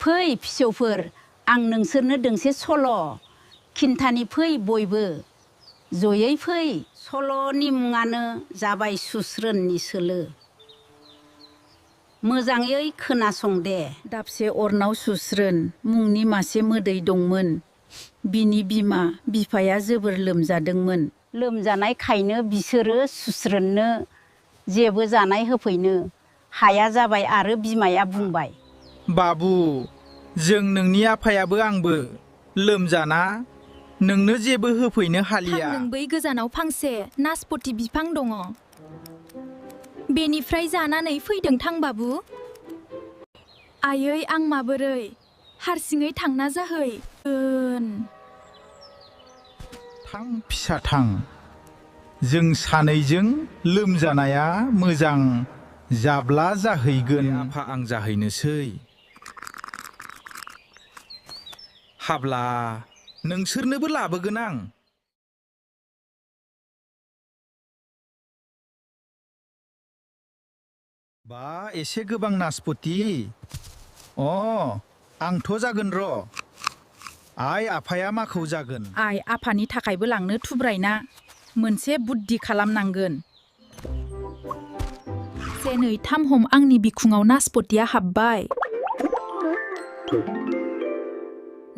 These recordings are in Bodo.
फै फिसौफोर आं नोंसोरनो दोंसे सल' खिन्थानि फै बयबो जयै फै सल'नि मुङानो जाबाय सुस्रोननि सोलो मोजाङै खोनासं दे दाबसे अरनाव सुस्रोन मुंनि मासे मोदै दंमोन बिनि बिमा बिफाया जोबोर लोमजादोंमोन लोमजानायखायनो बिसोरो सुस्रोननो जेबो जानाय होफैनो हाया जाबाय आरो बिमाया बुंबाय बाबु जों नोंनि आफायाबो आंबो लोमजाना नोंनो जेबो होफैनो हालिया नों बै गोजानाव फांसे नासपति बिफां दङ बेनिफ्राय जानानै फैदों थां बाबु आयै आं माबोरै हारसिङै थांना जाहैगोन थां फिसा थां जों सानैजों लोमजानाया मोजां जाब्ला जाहैगोन आफा आं जाहैनोसै हाब्ला नोंसोरनोबो लाबोगोन आं बा एसे गोबां नासपति आंथ' जागोन र' आइ आफाया माखौ जागोन आइ आफानि थाखायबो लांनो थुब्रायना मोनसे बुद्धि खालामनांगोन से नै थाम हम आंनि बिखुङाव नासपतिया हाबबाय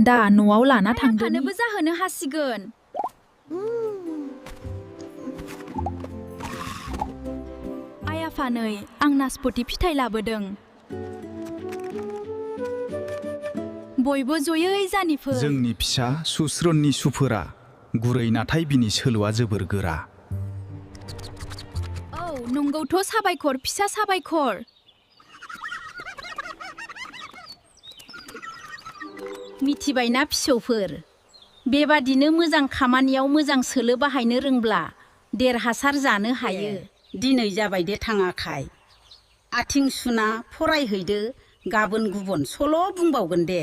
दा न'आव लाना थांनोबो जाहोनो हासिगोन आइ आफा नै आं नासपति फिथाइ लाबोदों बयबो जयै जानिफोर जोंनि फिसा सुस्रोननि सुफोरा गुरै नाथाय बिनि सोलोआ जोबोर गोरा औ नंगौथ' साबायखर फिसा साबायखर मिथिबायना फिसौफोर बेबादिनो मोजां खामानियाव मोजां सोलो बाहायनो रोंब्ला देरहासार जानो हायो दिनै जाबाय दे थाङाखाय आथिं सुना फरायहैदो गाबोन गुबुन सल' बुंबावगोन दे